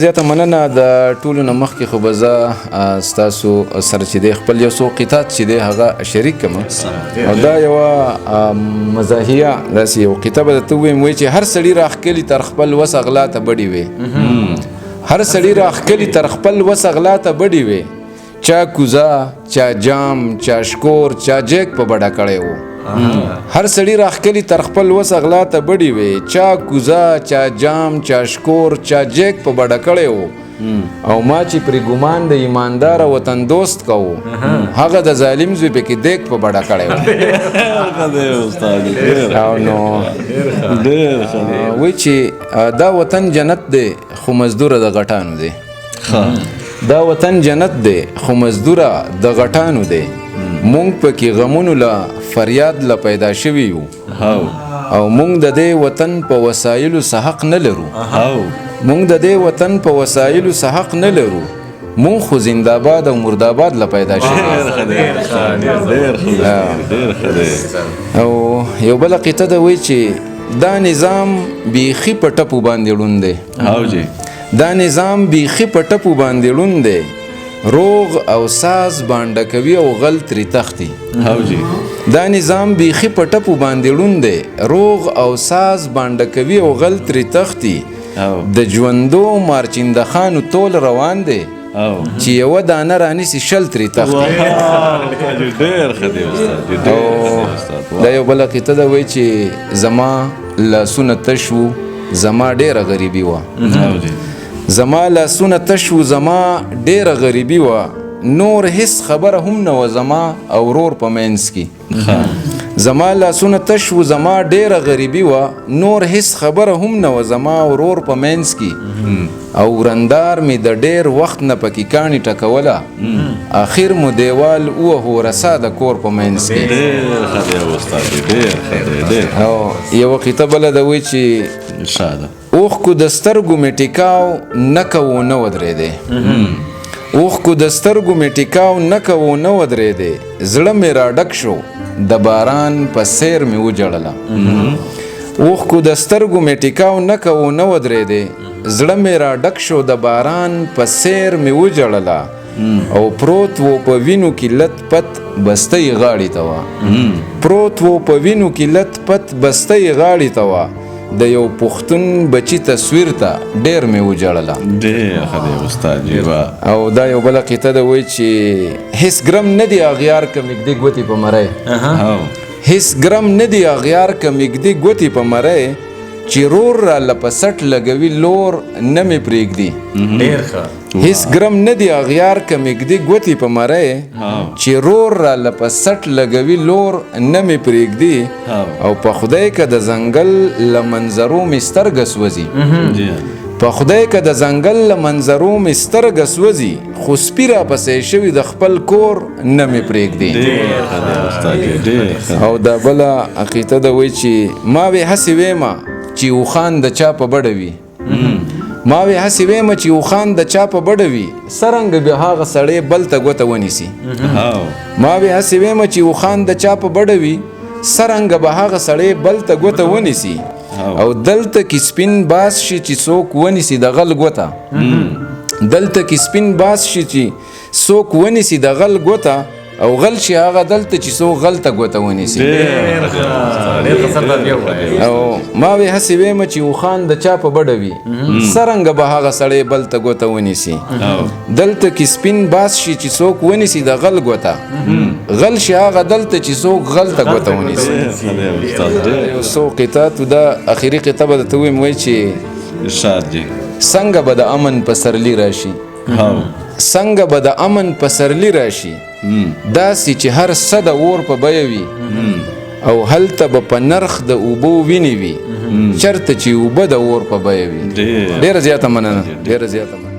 زیاته مننه. د ټولو نه مخکې خو به زه ستاسو سره چې دی خپل یو څو قطعات چې دی هغه شریک کړم، او دا یوه مزاحیه داسې یو قطعه به درته ووایم، وایي چې هر سړي راښکلي تر خپل وسه غلا ته بډې وې، هر سړي راښکلي تر خپل وسه غلا ته بډې وې، چا کوزه، چا جام، چا شکور، چا جیک په بډه کړی وو. هر سړي راښکلي تر خپل وسه غلا ته بډې وې، چا کوزه، چا جام، چا شکور، چا جیک په بډه کړی وو، او ما چې پرې ګمان د ایماندار وطن دوست کوو، هغه د ظالم زوی پکې دیک په بډه کړی وو. او نو وایي چې دا وطن جنت دی خو مزدوره د غټانو دی، دا وطن جنت دی خو مزدوره د غټانو دی، مونږ پکې غمونو له فریاد له پیدا شوي یو، او مونږ د دې وطن په وسایلو څه حق نه لرو، مونږ د دې وطن په وسایلو څه حق نه لرو، مونږ خو زنده‌باد او مرداباد له پیدا شوي. او یو بله قطعه ده، وایي چې دا نظام بیخي په ټپو باندې ړوند دی، دا نظام بیخي په ټپو باندې ړوند دی، روغ او ساز بانډه کوي او غل ترې تښتي. دا نظام بیخي په ټپو باندې ړوند دی، روغ او ساز بانډه کوي او غل ترې تښتي، د ژوندو مارچینده خانو تول روان دی، چې یوه دانه رانیسي 20 ترې تښتي. او دا یو بله قطعه ده، وایي چې زما لاسونه تش وو، زما ډېره غریبي وه، زما لاسونه تش وو، زما ډېره غریبي وه، نور هیڅ خبره هم نه وه زما او ورور په منځ کې. زما لاسونه تش وو، زما ډېره غریبي وه، نور هیڅ خبره هم نه وه زما ورور په منځ کې، او ورندار مې د ډېر وخت نه پکې کاڼي ټکوله، اخر مو دیوال ووهو رسا د کور په منځ کې. او یوه قطعه بله ده، وایي چې اوښکو د سترګو مې ټیکاو نه کوو نه ودرېدې، اوښکو د سترګو مې ټیکاو نه کوو نه ودرېدې، زړه مې راډک شو د باران په سیر مې وژړله. اوښکو د سترګو مې ټیکاو نه کوو نه ودرېدې، زړه مې راډک شو د باران په سیر مې وژړله، او پروت و په وینو کې لت پت بستۍ غاړې ته وه، پروت و په وینو کې لت پت بستۍ غاړې ته وه، د یو پښتون بچي تصویر ته ډېر مې وژړله. ډېر ښه دی استاد جي. او دا یو بله قطعه ده، وایي چې هیڅ ګرم نه دی اغیار که مې ږدي ګوتې په مری، هیڅ ګرم نه دی اغیار که مې ږدي ګوتې په مری، چې رور راله په سټ لګوي لور نه مې پرېږدي. ډېر ښه. هیڅ ګرم نه دی اغیار که مې ږدي ګوتې په مری، چې رور راله په سټ لګوي لور نه مې پرېږدي، او په خدای که د ځنګل له منظرو مې سترګه سوځي، په خدای که د ځنګل له منظرو مې سترګه سوځي، خو سپي راپسې شوي د خپل کور نه مې پرېږدي. او دا بله عقیده ده، وایي چې ما وې هسې ویمه چې اوښان د چا په بډه وي، ما وې هسې ویمه چې اوښان د چا په بډه وي، څرنګه به هغه سړی بل ته ګوته ونیسي. ما وې هسې ویمه چې اوښان د چا په بډه وي، څرنګه به هغه سړی بل ته ګوته ونیسي، او دلته کې سپین باز شي چې څوک ونیسي د غل ګوته، دلته کې سپین باز شي چې څوک ونیسي د غل ګوته، او غل شي هغه دلته چې څوک غل ته ګوته ونیسي. او ما وې هسې ویمه چې اوښان د چا په بډه وي، څرنګه به هغه سړی بل ته ګوته ونیسي، دلته کې سپین باز شي چې څوک ونیسي د غل ګوته، غل شي هغه دلته چې څوک غل ته ګوته ونیسي. یو څو قطعات، دا اخري قطعه به درته ووایم، وایي چې څنګه به د امن پسرلي راشي، څنګه به د امن پسرلي راشي، داسې چې هر څه د اور په بیه وي، او هلته به په نرخ د اوبو وینې وي، چرته چې اوبه د اور په بیه وي. ډېره زیاته مننه، ډېره زیاته مننه.